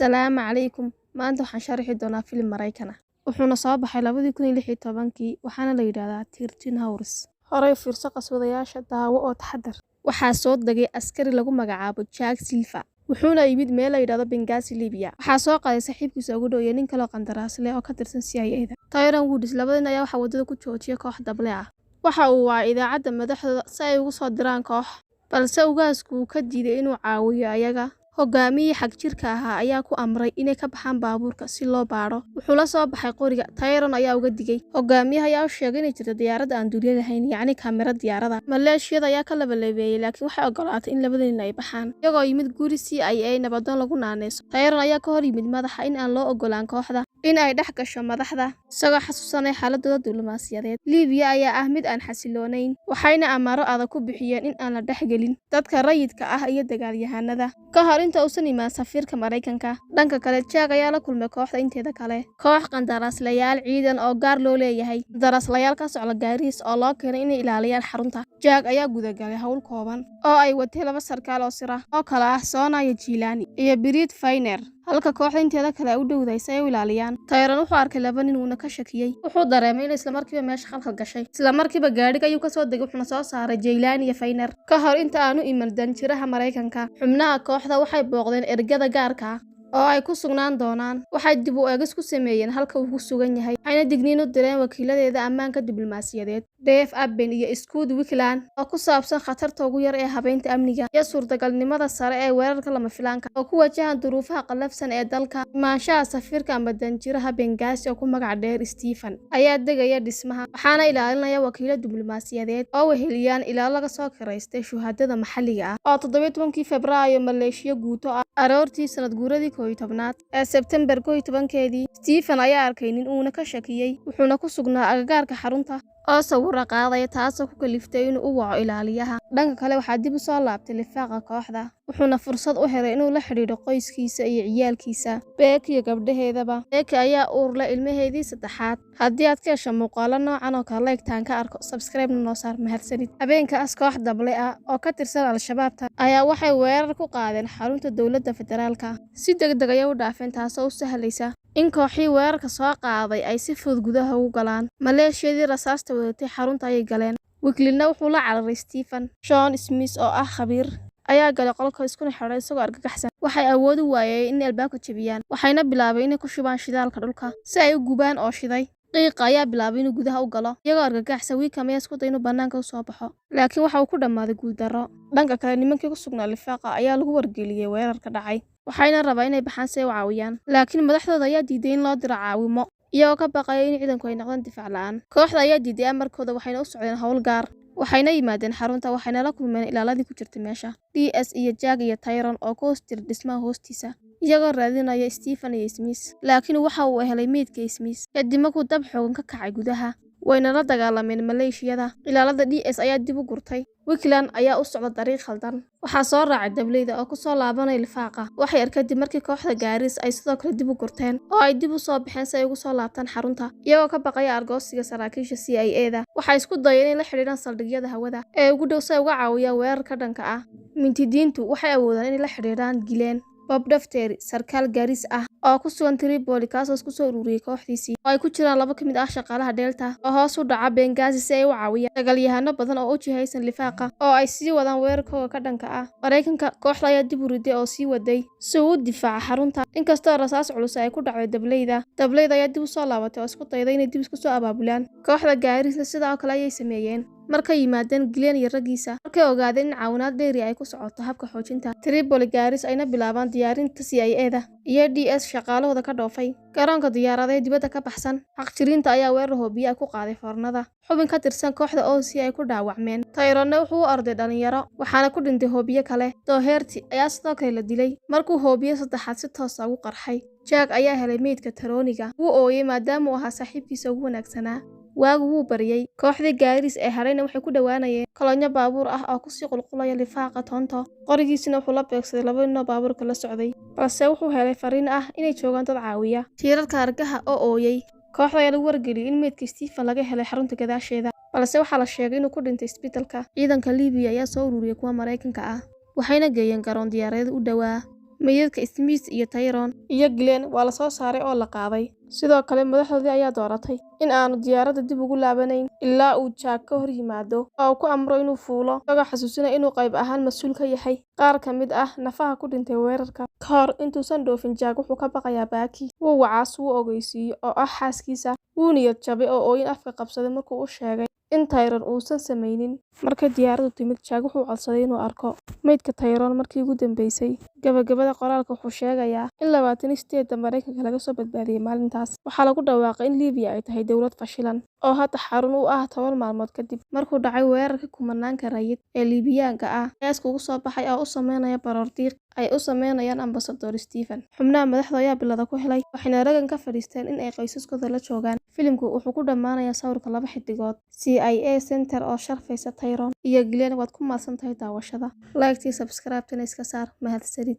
Salaamu calaykum. Maanta waxaan sharixi doonaa filim Maraykan ah. Wuxuuna soo baxay 2016-kii, waxaana la yidhaahdaa 13 Hours. Horey fiirso qaswadayaasha, daawo oo taxadar. Waxaa soo degay askari lagu magacaabo Jack Silva. Wuxuuna yimid meel la yidhaahdo Benghazi, Libya. Waxaa soo qaaday saaxiibkiisa ugu dhow iyo nin kale oo qandaraasle oo ka tirsan CIA-da. Tyrone Woods. Labada nin ayaa waxaa waddada ku joojiyay koox dable ah. Waxa uu wacay idaacadda madaxdooda si ay ugu soo diraan koox, balse ugaasku wuu ka diiday inuu caawiyo ayaga. Hogaamiyihii xagjirka ahaa ayaa ku amray inay ka baxaan baabuurka si loo baadho. Wuxuu la soo baxay qoriga. Tyrone ayaa uga digay. Hogaamiyaha ayaa u sheegay inay jirto diyaarad aan duuliye lahayn, yacni kaamira diyaaradda. Maleeshiyada ayaa ka labalabeeyay, laakiin waxay ogolaatay in labada nin ay baxaan. Iyagoo yimid guri CIA nabadoon lagu naaneyso. Tyrone ayaa ka hor yimid madaxa in aan loo ogolaan kooxda in ay dhex gasho madaxda, isagoo xasuusanaya xaaladooda diblomaasiyadeed. Liibiya ayaa ah mid aan xasiloonayn, waxayna amaro adag ku bixiyeen in aan la dhexgelin dadka rayidka ah iyo dagaalyahanada ka hor inta uusan imaan safiirka Maraykanka. Dhanka kale, Jack ayaa la kulmay kooxda inteeda kale, koox qandaraaslayaal ciidan oo gaar loo leeyahay, qandaraaslayaal ka socda Gaariis oo loo keenay inay ilaaliyaan xarunta. Jack ayaa gudagalay hawl kooban oo ay watay laba sarkaal oo sir ah oo kala ah Sona iyo Jilani iyo Brit Finer, halka kooxda inteeda kale ay u dhowdahay si ay u ilaaliyaan. Tyrone wuxuu arkay laba nin, wuuna ka shakiyey. Wuxuu dareemay in isla markiiba meesha khalkhal gashay. Isla markiiba gaadhiga ayuu kasoo degay, wuxuuna soo saaray Jaylani iyo Finer. Ka hor inta aanu iman danjiraha Maraykanka, xubnaha kooxda waxay booqdeen ergada gaarka ah oo ay ku sugnaan doonaan. Waxay dib u eegis ku sameeyeen halka uu ku sugan yahay, waxayna digniin u direen wakiiladeeda ammaanka diblomaasiyadeed, Dave Aben iyo Scott Wickland, oo ku saabsan khatarta ugu yar ee habeynta amniga iyo suurtagalnimada sare ee weerarka lama filaanka oo ku wajahan duruufaha qallafsan ee dalka. Imaanshaha safiirka ama danjiraha Benghazi oo ku magac dheer Stephen ayaa degaya dhismaha, waxaana ilaalinaya wakiilo diblomaasiyadeed oo weheliyaan ilaalo laga soo kiraystay shuhadada maxalliga ah. Oo 17-kii Febraayo, maleeshiyo guuto ah aroortii sanad guuradii 11aad ee Sebtembar 11-keedii, Stephen ayaa arkay nin uuna ka shakiyey, wuxuuna ku sugnaa agagaarka xarunta oo sawirro qaadaya, taasoo ku kaliftay inuu u waco ilaaliyaha. Dhanka kale, waxaa dib u soo laabtay lifaaqa kooxda, wuxuuna fursad u helay inuu la xidhiidho qoyskiisa iyo ciyaalkiisa, Becky iyo gabdhaheedaba. Becky ayaa uur leh ilmaheedii saddexaad. Haddii aad ka hesho muuqaalo noocan oo kale, like-taan ka arko, subscribe-na noo saar. Mahadsanid. Habeenkaas, koox dable ah oo ka tirsan Al-Shabaabta ayaa waxay weerar ku qaadeen xarunta dowladda federaalka. Si degdeg ayay u dhaafeen, taasoo u sahlaysa in kooxii weerarka soo qaaday ay si fudud gudaha ugu galaan. Maleeshiyadii rasaasta wadatay xarunta ayay galeen. Wiklina wuxuu la cararay Stephen. Sean Smith oo ah khabiir ayaa galay qolka iskuna xidhay isagoo argagaxsan. Waxay awoodi waayeen inay albaabka jebiyaan, waxayna bilaabeen inay ku shubaan shidaalka dhulka si ay u gubaan oo shiday. Qiiqa ayaa bilaabay inuu gudaha u galo. Iyagoo argagaxsan, Wickham ayaa isku day inuu bannaanka u soo baxo, laakiin waxa uu ku dhammaaday guuldarro. Dhanka kale, nimankii ku sugnaa lifaaqa ayaa lagu wargeliyey weerarka dhacay, waxayna rabaan inay baxaan si ay u caawiyaan, laakiin madaxdooda ayaa diiday in loo diro caawimo, iyagoo ka baqaya in ciidanku ay noqdaan difaac la'aan. Kooxda ayaa diiday amarkooda, waxayna u socdeen howl gaar. Waxayna yimaadeen xarunta, waxayna la kulmeen ilaaladii ku jirtay meesha, DS iyo Jack iyo Tyrone oo ku hoos jira dhismaha hoostiisa, iyagoo raadinaya Stephen iyo Smith. Laakiin waxa uu helay meydka Smith kadib markuu dab xoogan ka kacay gudaha, wayna la dagaalameen maleeshiyada. Ilaalada DS ayaa dib u gurtay. Wickland ayaa u socda dariiq khaldan. Waxaa soo raacay dableyda oo ku soo laabanaya lifaaqa. Wax yar kadib markii kooxda Gaariis ay sidoo kale dib u gurteen oo ay dib u soo baxeen si ay ugu soo laabtaan xarunta, iyagoo ka baqaya argoosiga saraakiisha CIA-da. Waxay isku dayeen inay la xidhiidhaan saldhigyada hawada ee ugu dhow si ay uga caawiyaan weerarka dhanka ah. Mintidiintu waxay awoodaan inay la xidhiidhaan Glenn Bob Dafteri, sarkaal Gaariis ah oo ku sugan Tripoli, kaasoo isku soo ururiyay kooxdiisii oo ay ku jiraan laba ka mid ah shaqaalaha Delta oo hoos u dhaca Benghazi si ay u caawiyaan dagaalyahano badan oo u jihaysan lifaaqa oo ay sii wadaan weerarkooda ka dhanka ah Maraykanka. Kooxda ayaa dib u riday oo sii waday si uu u difaaco xarunta, inkastoo rasaas culus ay ku dhacday dableyda. Dableyda ayaa dib u soo laabatay oo isku dayday inay dib isku soo abaabulaan. Kooxda Gaarisna sidoo kale ayay sameeyeen markay yimaadeen Glenn iyo raggiisa. Markay ogaadeen in caawinaad dheeri ay ku socoto habka xoojinta Tripoli, Gaaris ayna bilaabaan diyaarinta CIA-da iyo DS shaqaalahooda ka dhoofay garoonka diyaaradaha dibadda ka baxsan. Xaqjiriinta ayaa weerar hoobiye ah ku qaaday foornada. Xubin ka tirsan kooxda OC ay ku dhaawacmeen. Tyrone wuxuu u orday dhalinyaro, waxaana ku dhintay hoobiye kale. Doherty ayaa sidoo kale la dilay markuu hoobiye saddexaad si toos ah ugu qarxay. Jack ayaa helay meydka Taroniga. Wuu ooyay maadaama uu ahaa saaxiibkiisa ugu wanaagsanaa. Waagu wuu baryay. Kooxdii Gaariis ee hadhayna waxay ku dhowaanayeen kolonyo baabuur ah oo kusii qulqulaya lifaaqa Toonto. Qorigiisina wuxuu la beegsaday laba nin oo baabuurka la socday, balse wuxuu helay fariin ah inay joogaan dad caawiya. Tiirarka argaha oo ooyay. Kooxda ayaa lagu wargeliyay in meydka Stephen laga helay xarunta gadaasheeda, balse waxaa la sheegay inuu ku dhintay isbitaalka. Ciidanka Liibiya ayaa soo ururiyay kuwa Maraykanka ah, waxayna geeyeen garoon diyaaradeed u dhowaa. Meydadka Smith iyo Tyrone iyo Glenn waa la soo saaray oo la qaaday. Sidoo kale madaxdoodii ayaa dooratay in aanu diyaaradda dib ugu laabanayn ilaa uu Jack ka hor yimaado oo uu ku amro inuu fuulo, isagoo xasuusinaya inuu qayb ahaan mas'uul ka yahay qaar ka mid ah nafaha ku dhintay weerarka. Ka hor intuusan dhoofin, Jack wuxuu ka baqayaa Becky. Wuu wacaa si uu u ogeysiiyo oo ah xaaskiisa. Wuu niyad jabay oo oohin afka qabsaday markuu u sheegay in Tyrone uusan samaynin. Markay diyaaraddu timid, Jack wuxuu codsaday inuu arko meydka Tyrone markii ugu dambeysay. Gabagabada qoraalka wuxuu sheegayaa in 28 Mareykanka laga soo badbaadiyay maalintaas. Waxaa lagu dhawaaqay in Liibiya ay tahay dowlad fashilan oo hadda xarun u ah 10 maalmood kadib markuu dhacay weerarkii kumanaanka rayid ee Liibiyaanka ah ayaa iskugu soo baxay oo u sameynaya baroor diiq ay u sameynayaan Ambassador Stephen. Xubnaha madaxda ayaa bilada ku helay, waxayna raggan ka fadhiisteen in ay qoysaskooda la joogaan. Filimku wuxuu ku dhammaanayaa sawirka laba xiddigood CIA Center oo sharfaysa Tyrone iyo Glenn. Waad ku mahadsantahay daawashada. Like-tii subscribe-tana iska saar. Mahadsanid.